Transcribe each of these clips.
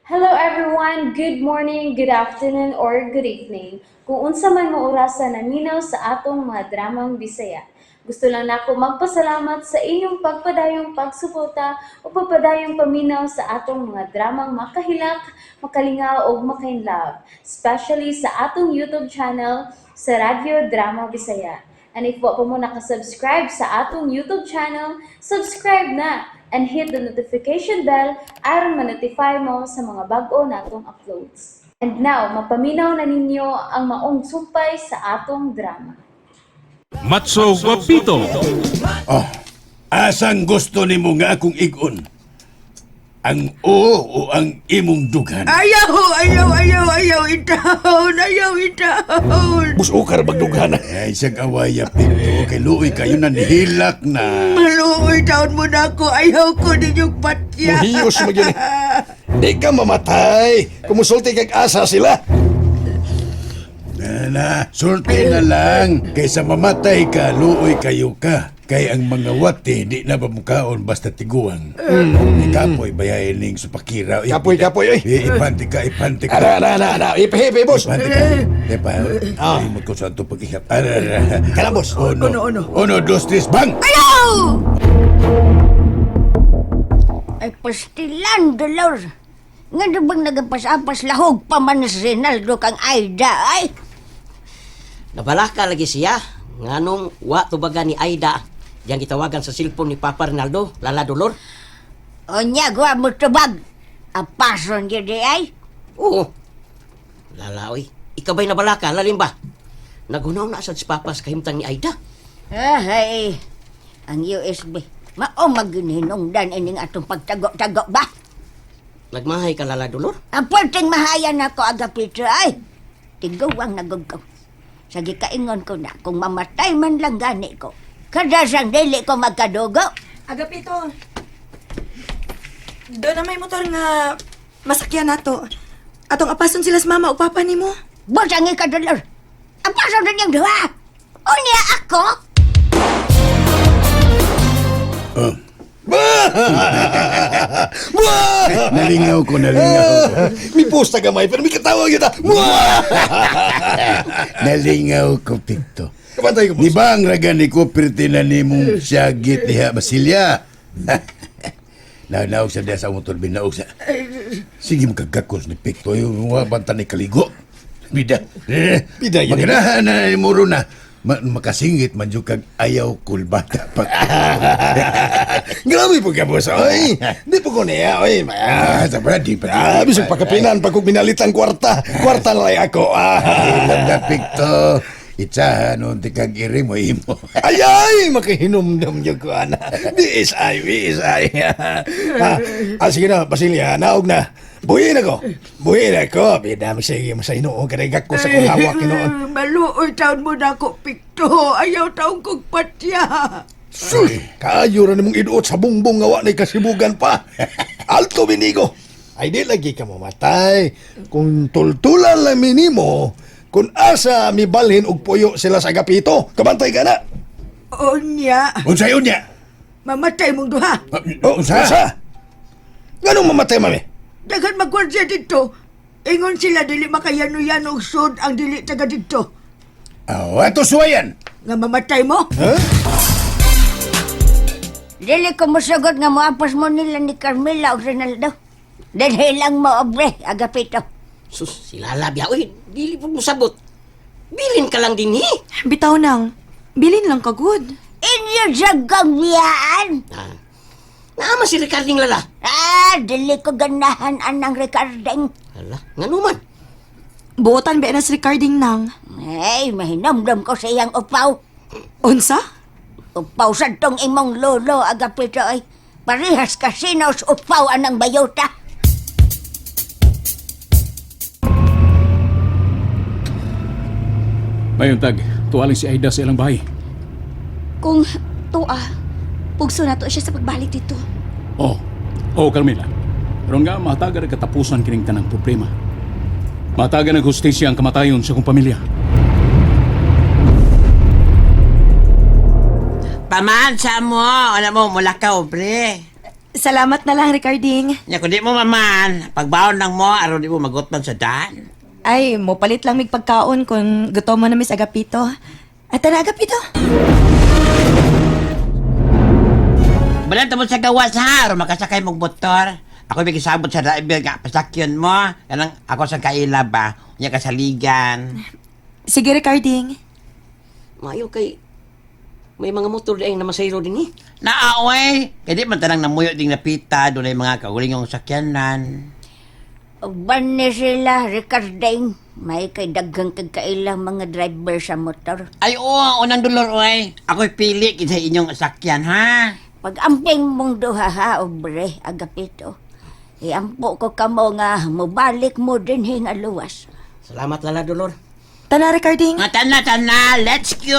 Hello everyone! Good morning, good afternoon, or good evening. Kung unsa man mo orasa naminaw sa atong mga dramang Bisaya. Gusto lang nako magpasalamat sa inyong pagpadayong pagsuporta o pagpadayong paminaw sa atong mga dramang makahilak, makalingaw ug makainlove, especially sa atong YouTube channel sa Radyo Drama Bisaya. And if wa pa mo nakasubscribe sa atong YouTube channel, subscribe na and hit the notification bell aron ma-notify mo sa mga bag-o natong uploads. And now, mapaminaw na ninyo ang maong sumpay sa atong drama. Matso Guapito. Oh, asang gusto nimo nga akong igon? Ang oo o ang imong dughan? Ayaw, ayaw, ayaw, ayaw, itahon, ayaw, itahon. Busukar magdughan. Ay, siyang awaya, Pinto. Kay luoy kayo na nihilak na. Maluoy taon mo na ako, ayaw ko ninyong patya. Muhiyos mo yun eh. Di ka mamatay. Kumusulti kag asa sila. Na, na, sulti na lang. Kaysa mamatay ka, luoy kayo ka. Kay ang mga wati, di na mamukaon basta tiguang. Mm. Kapoy, bayain ning supakira. Kapoy, kapoy, oy. Ipante ka, ipante ka. Ara, ara, ara, ara. Ipihipi, boss. Ipante ka. Di pa, limot ko sa ato pag-ihap. Ara, ara. Kala, boss. Uno, Uno, uno. Uno, dos, tres, bang! Ayaw! Ay, pastilan, Dolor. Nga na bang nagapas-apas lahog pa man si Rinaldo kang Aida, ay? Nabalaka lagi siya. Nganong wa tubaga ni Aida. Yang gitawagan sa cellphone ni Papa Rinaldo, Lala Dolor. Onya, gwa mo tubag. Apason yun di ay. Oo. Lala, oy. Ikaw ba'y nabalaka? Lalim ba? Nagunaw na sad si Papa sa kahimtang ni Aida. Ay, ang USB. Mao maginhinungdan ining atong pagtago-tago ba? Nagmahay ka, Lala Dolor? Ang perting mahayan ako, Agapito, ay. Tiguang nagog ko. Sa gikaingon ko na, kung mamatay man lang gani ko, kadasang dili ko magkadugo. Agapito. Doon na may motor nga masakyan nato. Atong apason sila sa mama o papa nimo. Busang ikadolor. Ang paso na niyang duha. Unya ako. Oh. Nalingaw ko, nalingaw ko. Mi posta gamay, pero mi katawag kita. Nalingaw ko, Pinto. Kapantay ko, Di boss. ba ang raga ni ko pirti na ni mong siyagit diha, Basilia? Naog sa diha sa motor, binaog sa... Sige, makagakos ni Picto. Yung mga banta ni Kaligo. Bida. Bida, yun. Maganahan na ni Muro na. Makasingit man yung kag ayaw kulbata pa. Grabe po ka, boss. Oy, di po ko niya. Oy, Ah, sa brad, di pa. Ah, bisag pakapinan pag kong minalitan kwarta. Kwarta na lang ako. Ah. Ilam na, Picto. Itsahan, unti kag iri mo imo. Ay, ay, makihinumdum yung ko, ana. BSI, BSI. Sige na, Basilia, naog na. Buhin ako. Buhin ako. Bida, sige mo sa hinuon. Kanagak ko sa kong hawak hinuon. Maluoy taon mo na ako, Pikto. Ayaw taon kong patya. Sus! Kaayo ra nimong iduot sa bungbong nga wa na'y kasibugan pa. Alto binigo. Ay di lagi ka mamatay. Kung tultulan lang minimo, kung asa mibalhin og puyo sila sa Agapito, kabantay ka na. Unya, Unsay unya? mamatay mong duha. Oh, Unsa? unsa? Nganong mamatay mami? Daghan magwardya dito. Ingon sila dili makayano-yano og sud ang dili taga dito. Oh, ato suwayan. Nga mamatay mo? Huh? Dili ko mosugot nga moapas mo nila ni Carmela o Rinaldo. Dili lang mo, obre, Agapito. Sus, si Lala biya, oy. Dili po mo sabot. Bilin ka lang din, eh. Bitaw nang. Bilin lang ka good. Inyo jagang biyaan. Ah. Naama si Ricarding Lala. Ah, dili ko ganahan anang Ricarding. Hala, ngano man. Buotan ba na si Ricarding nang? Ay, mahinomdom ko sa iyang upaw. Unsa? Upaw sa tong imong lolo, Agapito ay. Parehas kasino sa upaw anang bayota. Mayon tag, tuwaling si Aida sa ilang bahay. Kung tuwa, pugso na to siya sa pagbalik dito. Oh, oh Carmela. Aron nga matagan ang katapusan kining tanang problema. Matagan ang hustisya ang kamatayon sa kong pamilya. Paman, sa mo. Alam mo, mula ka, obre. Salamat na lang, Ricarding. Nya kun di mo maman, pagbaon lang mo aron di mo magutman sa daan. Ay, mopalit lang mig pagkaon kung gutom mo na Miss Agapito. At na, Agapito. Balanta mo sa gawas ha, aron makasakay mong motor. Ako may gisabot sa driver nga pasakyon mo. Kanang ako sa kaila ba, unya kasaligan. Sige, Ricarding. Maayo kay may mga motor diay na masayro din eh. Naaoy, kay di man tanang namuyo ding napita, dunay mga kaulingong sakyanan. Uban ni sila, Ricarding. May kay daghang kagkailang mga driver sa motor. Ay oo, unang dolor oy. Ako'y pili kinsa inyong sakyan ha. Pag-amping mong duha ha, obre, Agapito. Iampo ko kamo nga mobalik mo din nga luwas. Salamat lala Dolor. Tana, Ricarding. Nga tana tana, let's go.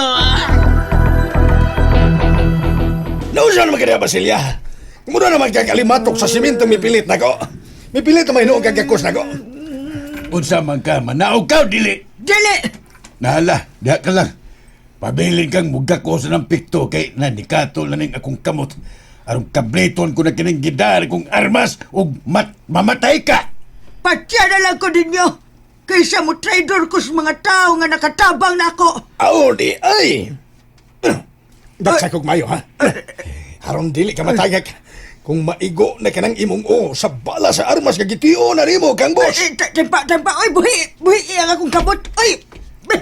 Nausa naman kaya, Basilia. Mura naman kakalimatok sa simento mipilit nako. Mipilit na may noong kagakos nako. Unsa man ka, manaog ka o dili. Dili! Nahala, diha ka lang. Pabilin kang mugako sa ng pikto kay nanikato na ning akong kamot. Aron kableton ko na kining gidar kung armas ug mat mamatay ka. Patya na lang ko ninyo! Kaysa mo traidor ko sa mga tao nga nakatabang nako. Aw, di ay! Daksa kog mayo, ha? Aron dili ka matagak. Kung maigo na kanang imong o sa bala sa armas kagitio na nimo kang boss. Eh, Tempa, tempa, oy, buhi, buhi ang akong kamot. Oy!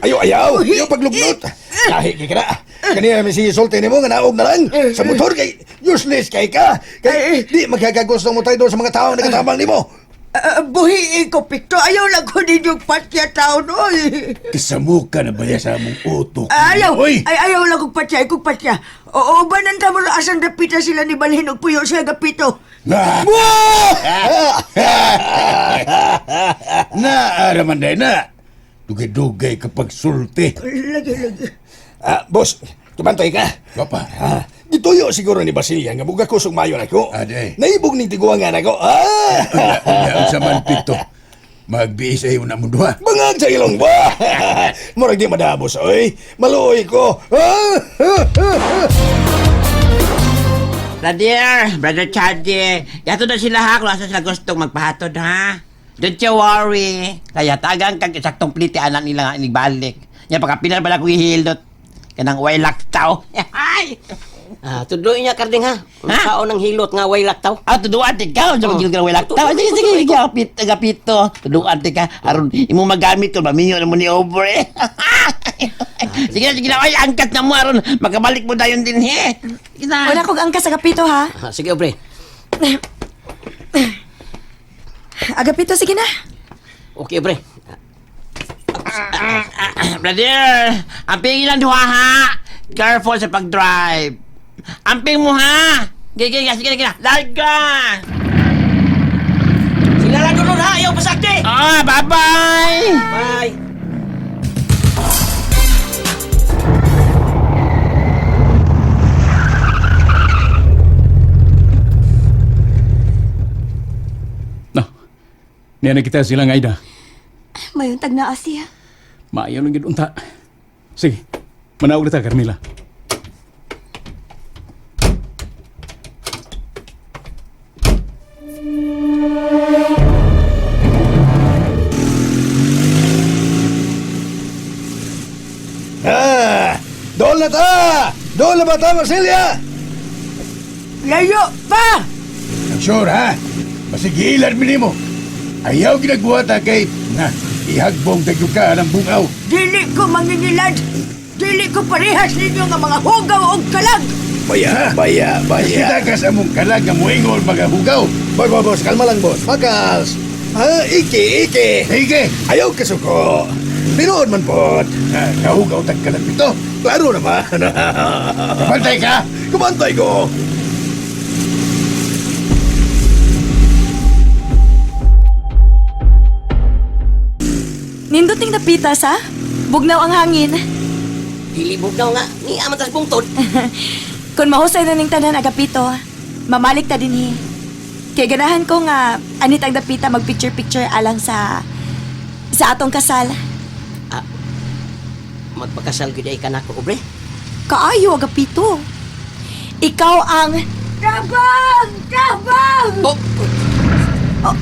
Ayo ayaw, Buhi. ayaw paglugnot. Lahi kay kana. Kaniya may sigisulti nimo nga naog na lang sa motor kay useless kay ka. Kay di magkakagusto mo tayo sa mga tao nga nakatabang nimo. Ah, buhi ko, Pikto. Ayaw lang ko ninyo patya taon, oy. Kisamuka na ba sa among utok? Ayaw, Oy! ay, ayaw lang kong patya, kong patya. Oo, ba nang tamo asan dapita sila ni Balhin og puyo sa Agapito? Na! Na, araman day na. Dugay-dugay kapag sulti. Lagi, lagi. Ah, boss, tumantay ka. Papa. Ah, gituyo siguro ni Basilia nga buga kusog mayo nako. Ah, di. Naibog ning tiguangan nako. Ah! Unya, unsa man pito. Magbiis ay na mo duha. Bangag sa ilong ba? Murag di madabos, oy. Maluoy ko. Ah! Brother, Brother Chaddy, yato na sila ha, kung asa sila gustong magpahatod ha. Don't you worry. Kaya tagang kag isaktong pliti anak nila nga inigbalik. Nya pagkapilan pala ko ihilot. Kanang way laktaw. Ay! Ah, tudloy niya Karding ha. Ha? Unsaon ang hilot nga way laktaw? Ah, tuduan ti ka. Unsa man way laktaw. Sige, sige, sige, agapit, agapito. Tuduan ti ka. Aron imo magamit ko maminyo na mo ni over eh. Sige na, sige na. Ay, angkat na mo aron makabalik mo dayon din he. Sige na. Wala kog angkas, Agapito, ha? Ah, sige obre. Agapito, sige na. Okay obre. Brother, amping ilang duha ha. Careful sa pag-drive. Amping mo ha. Sige, sige, sige, sige. Larga. Sila lang Dolor ha, ayaw pasakti. Ah, bye-bye. Bye. No. Niya na kita silang Aida. Mayuntag na siya. Maayo lang gid unta. Sige, manaog na ta, Carmela. Ah! Dool na ta! Dool na ba ta, Basilia? Layo pa! Sure ha? Masigilan mi nimo. Ayaw ginagbuhata kay na ihagbong tagyo ka ng bungaw. Dili ko mangingilad. Dili ko parehas ninyo nga mga hugaw og kalag. Baya, baya, baya. Kita ka sa among kalag nga moingon mga hugaw. Boy, boy, boss, kalma lang, boss. Makas. Ha, iki, iki. Sige, Ayaw kasuko. Tinuod man pod. na, kahugaw tag kalag pito. Klaro naman. Kabantay ka! Kumantay ko. Nindot ning napitas, ha? Bugnaw ang hangin. Dili bugnaw nga ni aman tas bungtod. Kung mahusay na ning tanan, Agapito, mamalik ta dinhi. Kay ganahan ko nga anit ang dapita mag-picture-picture alang sa atong kasal. Ah, magpakasal gyud ay kanako obre. Kaayo, Agapito. Ikaw ang Tabang! Tabang! Oh, Oh,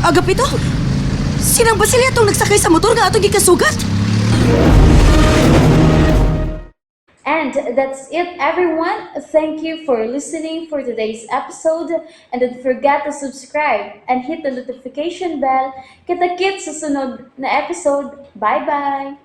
Agapito? Sinang Basilio itong nagsakay sa motor nga atong gikasugat? And that's it, everyone. Thank you for listening for today's episode. And don't forget to subscribe and hit the notification bell. Kita-kits sa sunod na episode. Bye-bye!